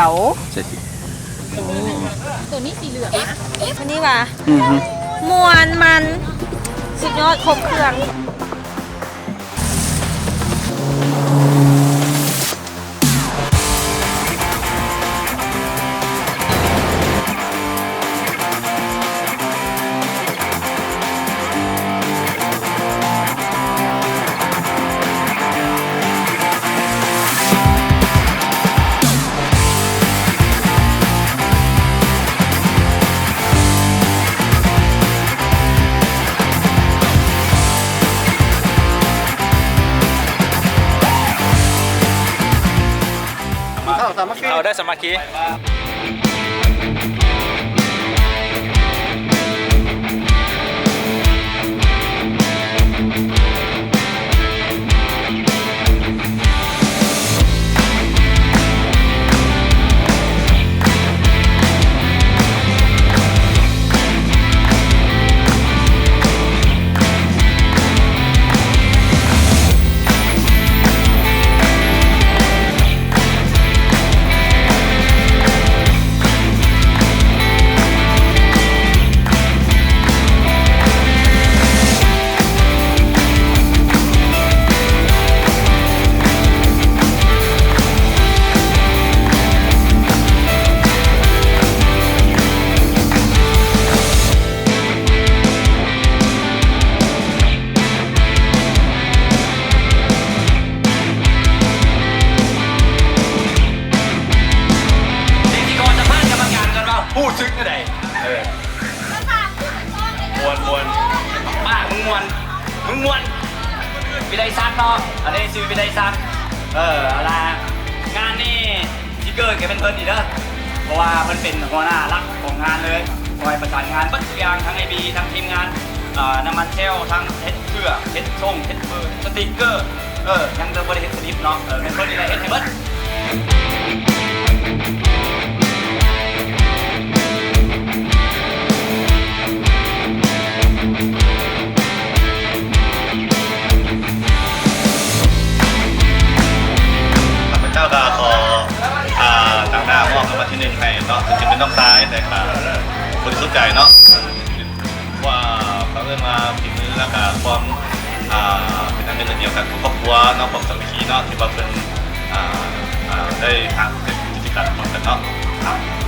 ໂອ້ ໃສ່ຕິ ໂຕນີ້ ໂຕນີ້ສີເຫຼືອງນະ ໂຕນີ້ຫວາ ອືຮຶ ມ່ວນມັນ ສຸດຍອດ ຄົບເຄື່ອງ. ເຂົ້າສາມັກຄີ ເຂົ້າໄດ້ສາມັກຄີ. ພິທີກອນສຳພາດກຳມະການກ່ອນວ່າຮູ້ສຶກແນວໃດ? ເອີ ມ່ວນ ມ່ວນ ປາກມຶງມ່ວນ ມຶງມ່ວນ ວິໄລສັກເນາະ ອັນນີ້ຊື່ວິໄລສັກ. ເອີ ເອົາລະ ງານນີ້ ທີ່ເກີດກໍແມ່ນເພິ່ນນີ້ເດີ ເພາະວ່າເພິ່ນເປັນຫົວໜ້າຫຼັກຂອງງານເລີຍ ຄອຍປະສານງານເບິດທຸກຢ່າງ ທັງໄອບີ ທັງທີມງານ ເອີ ນ້ຳມັນແຊວ ທັງເຮັດເຄື່ອງ ເຮັດຊົງ ເຮັດເບີ ສະຕິກເກີ ເອີ ຍັງແຕ່ບໍ່ໄດ້ເຮັດສະລິບເນາະ ເອີ ແມ່ນເພິ່ນນີ້ແຫຼະເຮັດໃຫ້ເບິດ. ຂ້າພະເຈົ້າກໍຂໍ ອ່າ ຕາງໜ້າມອບລາງວັນທີໜຶ່ງໃຫ້ເນາະ ເຖິງຈະເປັນນ້ອງຊາຍ ແຕ່ກໍບໍລິສຸດໃຈເນາະ ວ່າເຂົາເອີ້ນວ່າຝີມື ແລ້ວກໍຄວາມ ອ່າ ເປັນອັນໜຶ່ງອັນດຽວກັນຂອງຄອບຄົວເນາະ ຄວາມສາມັກຄີເນາະ ທີ່ວ່າເພິ່ນ ອ່າ ອ່າ ໄດ້ຫາເຮັດກິດຈະກຳຮ່ວມກັນເນາະ.